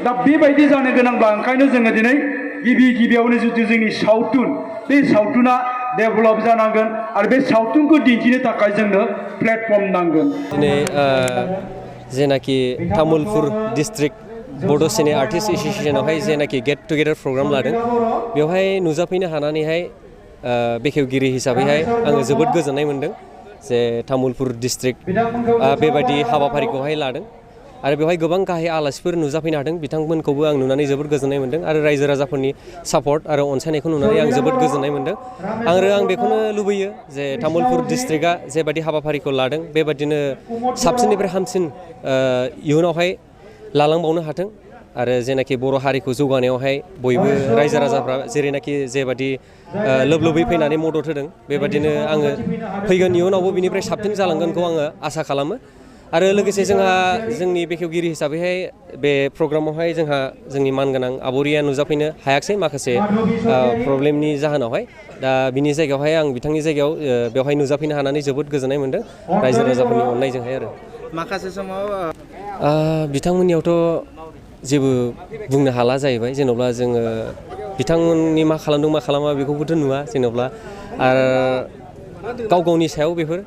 दा बेबायदि जानो गोनांब्ला ओंखायनो जोङो दिनै गिबियावनो जुदि जोंनि सावथुन बे सावथुना डेभेलप जानांगोन आरो बे सावथुनखौ दिन्थिनो थाखाय जोंनो प्लेटफर्म नांगोन। दिनै जेनाखि तामुलपुर डिस्ट्रिक्ट बड' सिने आर्टिस्ट एस'सिएशनावहाय जेनाखि गेट टुगेदार प्रग्राम लादों बेवहाय नुजाफैनो हानानैहाय बेखेवगिरि हिसाबैहाय आङो जोबोद गोजोननाय मोन्दों जे तामुलपुर डिस्ट्रिक्ट बेबायदि हाबाफारिखौहाय लादों आरो बेवहाय गोबां गाहाय आलासिफोर नुजाफैनो हादों बिथांमोनखौबो आं नुनानै जोबोद गोजोननाय मोन्दों आरो रायजो राजाफोरनि सापर्ट आरो अनसायनायखौ नुनानै आं जोबोद गोजोननाय मोन्दों आं बेखौनो लुबैयो जे तामुलपुर डिस्ट्रिक्टआ जेबादि हाबाफारिखौ लादों बेबादिनो साबसिननिफ्राय हामसिन इयुनावहाय लालांबावनो हाथों आरो जेनाखि बर' हारिखौ जौगानायावहाय बयबो रायजो राजाफ्रा जेबादि लोब लोबै फैनानै मदद होदों बेबादिनो आङो फैगोन इयुनावबो बिनिफ्राय साबसिन जालांगोनखौ आङो आसा खालामो आरो लोगोसे जोंहा जोंनि बेखेवगिरि हिसाबैहाय बे प्रग्रामावहाय जोंनि मानगोनां आब'रिया नुजाफैनो हायाखिसै माखासे प्रब्लेमनि जाहोनावहाय दा बिनि जायगायावहाय आं बिथांनि जायगायाव बेवहाय नुजाफैनो हानानै जोबोद गोजोननाय मोन्दों रायजो राजाफोरनि अननायजोंहाय आरो माखासे समाव बिथांमोननियावथ' जेबो बुंनो हाला जाहैबाय जेन'बा जोङो बिथांमोननि मा खालामदों मा खालामा बेखौबोथ' नुवा जेन'बा आरो गाव गावनि सायाव बेफोर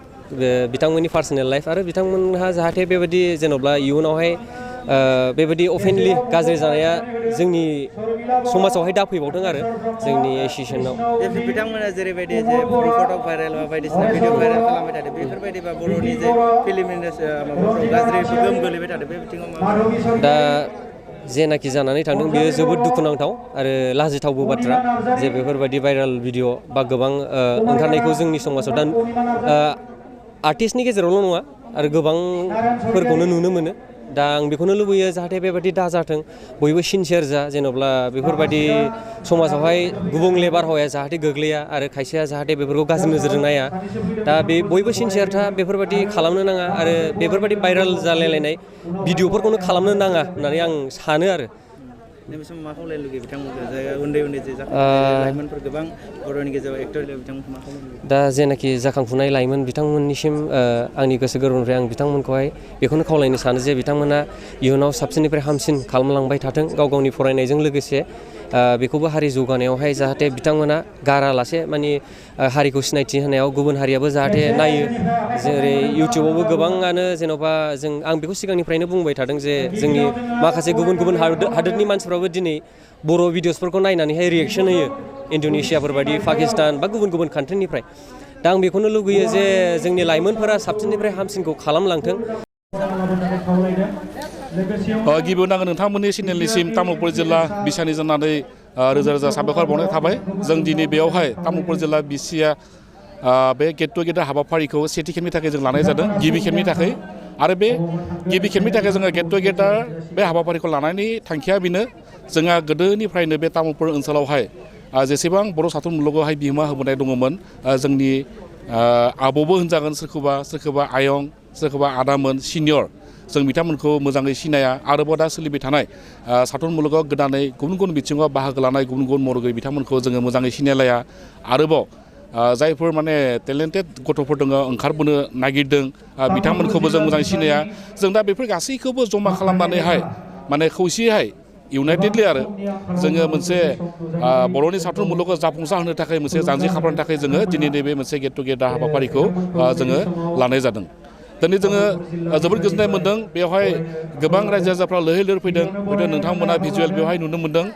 बिथांमोननि पार्सनेल लाइफ आरो बिथांमोनहा जाहाथे बेबायदि जेन'बा इयुनावहाय बेबायदि अफेनलि गाज्रि जानाया जोंनि समाजावहाय दाफैबावदों आरो जोंनि एस'सिएसनाव बिथांमोना जेरैबायदि जे फटक भाइरेल बा बायदिसिना भिडिअ भाइरेल खालामबाय थादों बेफोरबायदि बा बर'नि जे फिल्म इन्डास्ट्रि माबाफोराव गाज्रि गोहोम गोलैबाय थादों बे बिथिङाव दा जेनाखि जानानै थांदों बेयो जोबोद दुखुनांथाव आरो लाजिथावबो बाथ्रा जे बेफोरबायदि भाइरेल भिडिअ बा गोबां ओंखारनायखौ जोंनि समाजाव दा आर्टिस्टनि गेजेरावल' नङा आरो गोबांफोरखौनो नुनो मोनो दा आं बेखौनो लुबैयो जाहाथे बेबायदि दाजाथों बयबो सिनसियार जा जेन'ब्ला बेफोरबायदि समाजावहाय गुबुंले बारहावाया जाहाथे गोग्लैया आरो खायसेया जाहाथे बेफोरखौ गाज्रि नोजोरजों नाया दा बयबो सिनसियार था बेफोरबायदि खालामनो नाङा आरो बेफोरबायदि भाइरेल जालायलायनाय भिडिअफोरखौनो खालामनो नाङा होननानै आं सानो आरो नैबे समाव मा खावलायनो लुगैयो बिथांमोनखौ जाय उन्दै जे लाइमोनफोर गोबां बर'नि गेजेराव एक्टर बिथांमोनखौ मा खावलायनो लुगैयो दा जेनाखि जाखांफुनाय लाइमोन बिथांमोननिसिम आंनि गोसो गोरबोनिफ्राय आं बिथांमोनखौहाय बेखौनो खावलायनो सानो जे बिथांमोना इयुनाव साबसिननिफ्राय हामसिन खालामलांबाय थाथों गाव गावनि फरायनायजों लोगोसे बेखौबो हारि जौगानायावहाय जाहाथे बिथांमोना गारालासे माने हारिखौ सिनायथि होनायाव गुबुन हारियाबो जाहाथे नायो जेरै इउटुबावबो गोबाङानो जेन'बा आं बेखौ सिगांनिफ्रायनो बुंबाय थादों जे जोंनि माखासे गुबुन हादोरनि मानसिफ्राबो दिनै बर' भिडिअसफोरखौ नायनानैहाय रिएक्सन होयो इन्ड'नेसियाफोर बायदि पाकिस्तान बा गुबुन कान्ट्रिनिफ्राय दा आं बेखौनो लुगैयो जे जोंनि लाइमोनफोरा साबसिननिफ्राय हामसिनखौ खालामलांथों गिबियाव नांगोन नोंथांमोननि चेनेलनिसिम तामुलपुर जिल्ला बिसानि जानानै रोजा रोजा साबायखर बावनाय थाबाय जों दिनै बेयावहाय तामुलपुर जिल्ला बिसिया बे गेट टुगेदार हाबाफारिखौ सेथि खेबनि थाखाय जों लानाय जादों गिबि खेबनि थाखाय आरो बे गिबि खेबनि थाखाय जोङो गेट टुगेदार बे हाबाफारिखौ लानायनि थांखिया बेनो जोंहा गोदोनिफ्रायनो बे तामुलपुर ओनसोलावहाय जेसेबां बर' सावथुन मुलुगावहाय बिहोमा होबोनाय दङमोन जोंनि आबौबो होनजागोन सोरखौबा आयं सोरखौबा आदामोन सिनियर जों बिथांमोनखौ मोजाङै सिनाया आरोबाव दा सोलिबाय थानाय सावथुन मुलुगाव गोदानै गुबुन बिथिङाव बाहागो लानाय गुबुन महरगिरि बिथांमोनखौ जोङो मोजाङै सिनायलाया आरोबाव जायफोर माने टेलेन्टेड गथ'फोर दङ ओंखारबोनो नागिरदों बिथांमोनखौबो जों मोजाङै सिनाया जों दा बेफोर गासैखौबो जमा खालामनानैहाय माने खौसेयैहाय इउनाइटेडलि आरो जोङो मोनसे बर'नि सावथुन मुलुगखौ जाफुंसार होनो थाखाय मोनसे जानजि खाफ्रानो थाखाय जोङो दिनै नैबे मोनसे गेट टुगेदार हाबाफारिखौ जोङो लानाय जादों दिनै जोङो जोबोद गोजोननाय मोन्दों बेवहाय गोबां रायजो राजाफ्रा लैहोर लैहोर फैदों नोंथांमोना भिजुवेल बेवहाय नुनो मोन्दों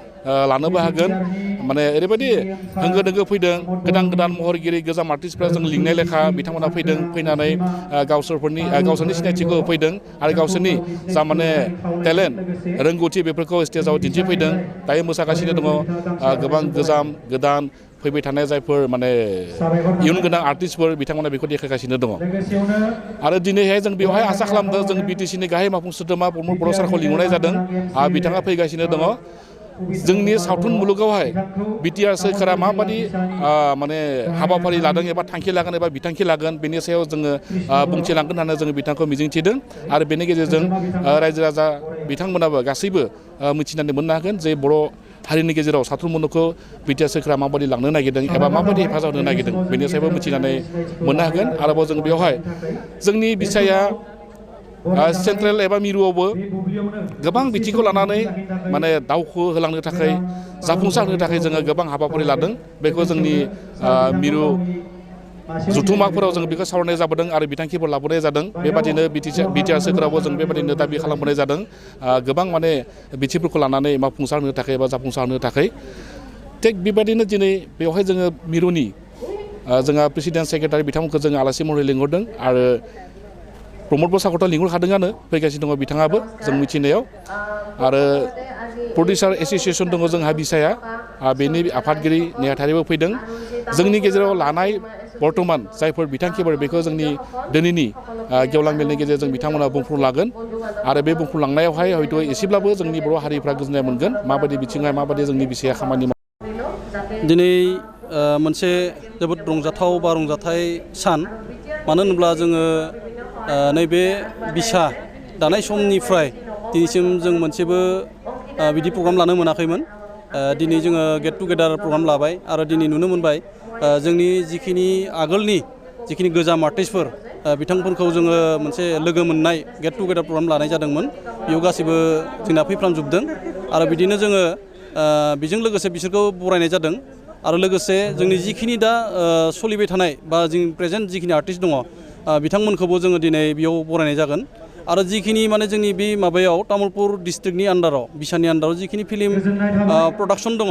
लानोबो हागोन माने ओरैबायदि होंगो दोंगो फैदों गोदान महरगिरि गोजाम आर्टिस्टफ्रा जों लिंनाय लेखा बिथांमोना फैदों फैनानै गावसोरनि सिनायथिखौ होफैदों आरो गावसोरनि जा माने टेलेन्ट रोंगौथि बेफोरखौ स्टेजाव दिन्थिफैदों दायो मोसागासिनो दङ गोबां गोदान फैबाय थानाय जायफोर माने इयुन गोनां आर्टिस्टफोर बिथांमोना बेखौ देखायगासिनो दङ आरो दिनैहाय जों बेवहाय आसा खालामदों जों बिटिसिनि गाहाय मावफुं सोद्रोमा प्रमद बर' सारखौ लिंहरनाय जादों बिथाङा फैगासिनो दङ जोंनि सावथुन मुलुगावहाय बिटिआर सोरखारा माबादि माने हाबाफारि लादों एबा थांखि लागोन एबा बिथांखि लागोन बेनि सायाव जोङो बुंथिलांगोन होननानै जोङो बिथांखौ मिजिंथिदों आरो बेनि गेजेरजों रायजो राजा बिथांमोनाबो गासैबो मिथिनानै मोननो हागोन जे बर' हारिनि गेजेराव सावथुन मुलुगखौ बिटिआर सोरखारा माबादि लांनो नागिरदों एबा माबादि हेफाजाब होनो नागिरदों बेनि सायावबो मिथिनानै मोननो हागोन आरोबाव जों बेवहाय जोंनि बिसाया सेन्ट्रेल एबा मिरुआवबो गोबां बिथिंखौ लानानै माने दावखो होलांनो थाखाय जाफुंसार होनो थाखाय जोङो गोबां हाबाफारि लादों बेखौ जोंनि मिरु जुथुमाफोराव जों बेखौ सावरायनाय जाबोदों आरो बिथांखिफोर लाबोनाय जादों बेबादिनो बिटिआर सोरखारावबो जों बेबादिनो दाबि खालामबोनाय जादों गोबां माने बिथिंफोरखौ लानानै मावफुंसार होनो थाखाय एबा जाफुंसार होनो थाखाय थिग बेबादिनो दिनै बेवहाय जोङो मिरुनि जोंहा प्रेसिडेन्ट सेक्रेटारि बिथांमोनखौ जोङो आलासि महरै लिंहरदों आरो प्रमद बसाखौथ' लिंहरखादोंआनो फैगासिनो दङ बिथाङाबो जों मिथिनायाव आरो प्रडिउसार एस'सियेसन दङ जोंहा बिसाया बेनि आफादगिरि नेहाथारिबो फैदों जोंनि गेजेराव लानाय बर्थमान जायफोर बिथांखिफोर बेखौ जोंनि दिनैनि गेवलां मेलनि गेजेरजों बिथांमोना बुंफुरलांगोन आरो बे बुंफुरलांनायावहाय हयथ' एसेब्लाबो जोंनि बर' हारिफ्रा गोजोननाय मोनगोन माबायदि बिथिङा माबायदि जोंनि बिसाया खामानि दिनै मोनसे जोबोद रंजाथाव बा रंजाथाइ सान मानो होनोब्ला जोङो नैबे बिसा दानाय समनिफ्राय दिनैसिम जों मोनसेबो बिदि प्रग्राम लानो मोनाखैमोन दिनै जोङो गेट टुगेदार प्रग्राम लाबाय आरो दिनै नुनो मोनबाय जोंनि जिखिनि आगोलनि जिखिनि गोजाम आर्टिस्टफोर बिथांफोरखौ जोङो मोनसे लोगो मोननाय गेट टुगेदार प्रग्राम लानाय जादोंमोन बेयाव गासैबो जोंना फैफ्रामजोबदों आरो बिदिनो जोङो बेजों लोगोसे बिसोरखौ बरायनाय जादों आरो लोगोसे जोंनि जिखिनि दा सोलिबाय थानाय बा जोंनि प्रेजेन्ट जिखिनि आर्टिस्ट दङ बिथांमोनखौबो जोङो दिनै बेयाव बरायनाय जागोन आरो जिखिनि माने जोंनि बे माबायाव तामुलपुर डिस्ट्रिक्टनि आन्दाराव बिसानि आन्दाराव जिखिनि फिल्म प्रडाक्सन दङ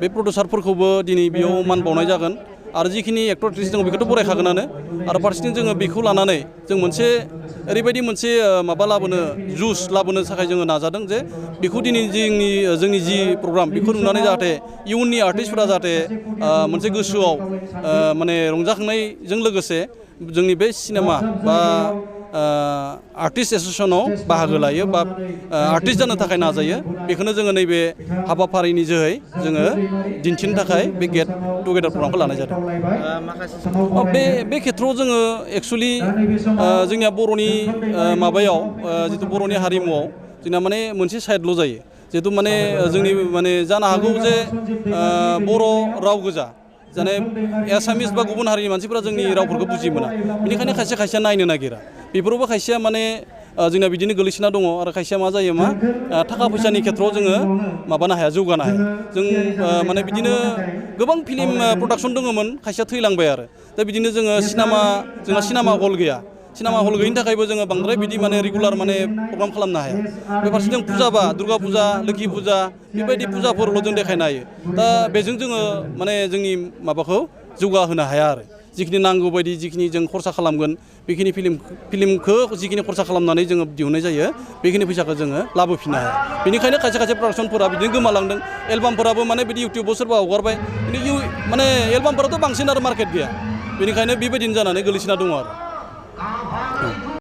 बे प्रडिउसारफोरखौबो दिनै बेयाव मान बावनाय जागोन आरो जिखिनि एक्टर एक्ट्रिस दङ बेखौथ' बरायखागोनानो आरो फारसेथिं जोङो बेखौ लानानै जों मोनसे ओरैबायदि मोनसे माबा लाबोनो जुस लाबोनो थाखाय जोङो नाजादों जे बेखौ दिनै जोंनि जि प्रग्राम बेखौ नुनानै जाहाथे इयुननि आर्टिस्टफोरा जाहाथे मोनसे गोसोआव माने रंजाखांनायजों लोगोसे जोंनि बे सिनेमा बा आर्टिस्ट एस'सियेसनाव बाहागो लायो बा आर्टिस्ट जानो थाखाय नाजायो बेखौनो जोङो नैबे हाबाफारिनि जोहै जोङो दिन्थिनो थाखाय बे गेट टुगेदार प्रग्रामखौ लानाय जादों बे खेथ्रआव जोङो एक्सुवेलि जोंनिया बर'नि माबायाव जिथु बर'नि हारिमुआव जोंना माने मोनसे साइडल' जायो जिहेतु माने जोंनि माने जानो हागौ जे बर' राव गोजा जाने एसामिस बा गुबुन हारिनि मानसिफोरा जोंनि रावफोरखौ बुजि मोना बेनिखायनो खायसे खायसेया नायनो नागिरा बेफोरावबो खायसेया माने जोंना बिदिनो गोलैसोना दङ आरो खायसेया मा जायो मा थाखा फैसानि खेथ्रआव जोङो माबानो हाया जौगानो हाया जों माने बिदिनो गोबां फिल्म प्रडाक्सन दङमोन खायसेया थैलांबाय आरो दा बिदिनो जोंहा सिनेमा हल गैया सिनेमा हल गैयिनि थाखायबो जोङो बांद्राय बिदि माने रेगुलार माने प्रग्राम खालामनो हाया बे फारसेथिं फुजाबा दुर्गा फुजा लोखि फुजा बेबायदि फुजाफोरल' जों देखायनो हायो दा बेजों जोङो माने जोंनि माबाखौ जौगाहोनो हाया आरो जिखिनि नांगौ बायदि जिखिनि जों खरसा खालामगोन बेखिनि फिल्मखौ जिखिनि खरसा खालामनानै जोङो दिहुननाय जायो बेखिनि फैसाखौ जोङो लाबोफिननो हाया बेनिखायनो खायसे खायसे प्रडाक्सनफोरा बिदिनो गोमालांदों एलबामफोराबो माने बिदि इउटिउबाव सोरबा हगारबाय खिन्थु माने एलबामफोराथ' बांसिन आरो मार्केट गैया बेनिखायनो बेबायदिनो जानानै गोलैसोना दङ आरो